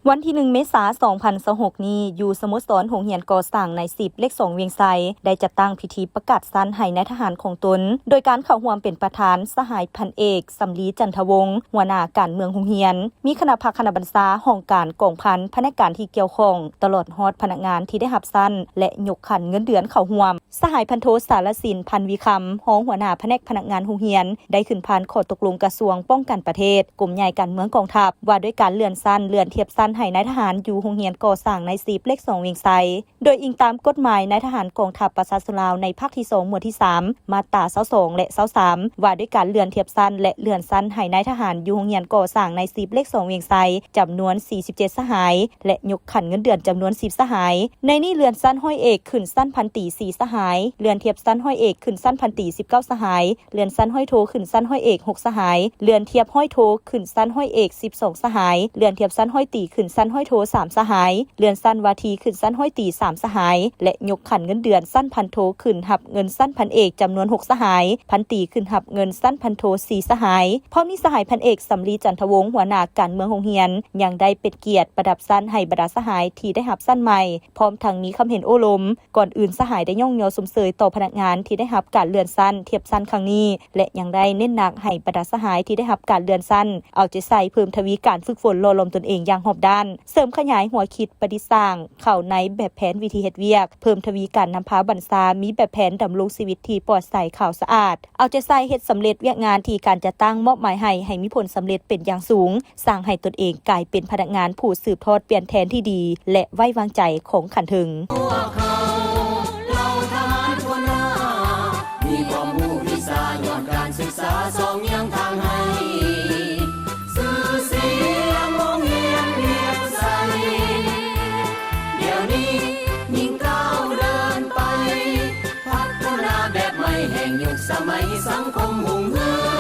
ວັນທີໜຶ່ງ ເມສາ ສອງພັນຊາວຫົກນີ້ ຢູ່ສະໂມສອນໂຮງຮຽນກໍ່ສ້າງນາຍສິບເລກສອງວຽງໄຊ ໄດ້ຈັດຕັ້ງພິທີປະກາດຊັ້ນໃຫ້ນາຍທະຫານຂອງຕົນ ໂດຍການເຂົ້າຮ່ວມເປັນປະທານສະຫາຍພັນເອກ ສຳລີ ຈັນທະວົງ ຫົວໜ້າການເມືອງໂຮງຮຽນ, ມີຄະນະພັກຄະນະບັນຊາ, ຫ້ອງການ, ກອງພັນ, ພະແນກການທີ່ກ່ຽວຂ້ອງ ຕະຫຼອດຮອດພະນັກງານທີ່ໄດ້ຮັບຊັ້ນ ແລະ ຍົກຂັ້ນເງິນເດືອນເຂົ້າຮ່ວມ. ສະຫາຍພັນໂທ ສາລະສິນ ພັນວິຄຳ ຮອງຫົວໜ້າພະແນກພະນັກງານໂຮງຮຽນ ໄດ້ຂຶ້ນຜ່ານຂໍ້ຕົກລົງກະຊວງປ້ອງກັນປະເທດ ກົມໃຫຍ່ການເມືອງກອງທັບ ວ່າດ້ວຍການເລື່ອນຊັ້ນເລື່ອນທຽບຊັ້ນໃຫ້ນາຍທະຫານຢູ່ໂຮງຮຽນກໍ່ສ້າງນາຍສິບເລກສອງວຽງໄຊ ໂດຍອີງຕາມກົດໝາຍນາຍທະຫານກອງທັບປະຊາຊົນລາວໃນພາກທີສອງ ໝວດທີສາມ ມາດຕາຊາວສອງ ແລະ ຊາວສາມ ວ່າດ້ວຍການເລື່ອນທຽບຊັ້ນ ແລະ ເລື່ອນຊັ້ນໃຫ້ນາຍທະຫານຢູ່ໂຮງຮຽນກໍ່ສ້າງນາຍສິບເລກສອງວຽງໄຊ ຈຳນວນສີ່ສິບເຈັດສະຫາຍ ແລະ ຍົກຂັ້ນເງິນເດືອນຈຳນວນສິບສະຫາຍ. ໃນນີ້ເລື່ອນຊັ້ນຮ້ອຍເອກຂຶ້ນຊັ້ນພັນຕີສີ່ສະຫາຍ, ເລື່ອນທຽບຊັ້ນຮ້ອຍເອກຂຶ້ນຊັ້ນພັນຕີສິບເກົ້າສະຫາຍ, ເລື່ອນຊັ້ນຮ້ອຍໂທຂຶ້ນຊັ້ນຮ້ອຍເອກຫົກສະຫາຍ, ເລື່ອນທຽບຮ້ອຍໂທຂຶ້ນຊັ້ນຮ້ອຍເອກສິບສອງສະຫາຍ, ເລື່ອນທຽບຊັ້ນຮ້ອຍຕີຂຶ້ນຊັ້ນຮ້ອຍໂທສາມສະຫາຍ, ເລື່ອນຊັ້ນວາທີຂຶ້ນຊັ້ນຮ້ອຍຕີສາມສະຫາຍ ແລະ ຍົກຂັ້ນເງິນເດືອນຊັ້ນພັນໂທຂຶ້ນຮັບເງິນຊັ້ນພັນເອກຈຳນວນຫົກສະຫາຍ, ພັນຕີຂຶ້ນຮັບເງິນຊັ້ນພັນໂທສີ່ສະຫາຍ. ພ້ອມນີ້ສະຫາຍພັນເອກ ສຳລີ ຈັນທະວົງ ຫົວໜ້າການເມືອງໂຮງຮຽນ ຍັງໄດ້ເປັນກຽດປະດັບຊັ້ນໃຫ້ບັນດາສະຫາຍທີ່ໄດ້ຮັບຊັ້ນໃໝ່ ພ້ອມທັງມີຄຳເຫັນໂອ້ລົມ. ກ່ອນອື່ນສະຫາຍໄດ້ຍ້ອງຍໍຊົມເຊີຍຕໍ່ພະນັກງານທີ່ໄດ້ຮັບການເລື່ອນຊັ້ນທຽບຊັ້ນຄັ້ງນີ້ ແລະ ຍັງໄດ້ເນັ້ນໜັກໃຫ້ບັນດາສະຫາຍທີ່ໄດ້ຮັບການເລື່ອນຊັ້ນ ເອົາໃຈໃສ່ເພີ່ມທະວີການຝຶກຝົນຫຼໍ່ຫຼອມຕົນເອງຢ່າງຮອບດ້ານ, ເສີມຂະຫຍາຍຫົວຄິດປະດິດສ້າງເຂົ້າໃນແບບແຜນວິທີເຮັດວຽກ, ເພີ່ມທະວີການນຳພາບັນຊາມີແບບແຜນດຳລົງຊີວິດທີ່ປອດໃສຂາວສະອາດ, ເອົາໃຈໃສ່ເຮັດສຳເລັດວຽກງານທີ່ການຈັດຕັ້ງມອບໝາຍໃຫ້ ໃຫ້ມີຜົນສຳເລັດເປັນຢ່າງສູງ, ສ້າງໃຫ້ຕົນເອງກາຍເປັນພະນັກງານຜູ້ສືບທອດປ່ຽນແທນທີ່ດີ ແລະ ໄວ້ວາງໃຈຂອງຂັ້ນເທິງ. ພວກເຮົາເຫຼົ່າທະຫານຫົວໜ້າ ມີຄວາມຮູ້ວິຊາຍ້ອນການສຶກສາສ່ອງແຍງທາງໃຫ້ ຊື່ສຽງໂຮງຮຽນວຽງໄຊ ດຽວນີ້ຍິ່ງກ້າວເດີນໄປ ພັດທະນາແບບໃໝ່ແຫ່ງຍຸກສະໄໝ ສັງຄົມຮຸ່ງເຮືອງ.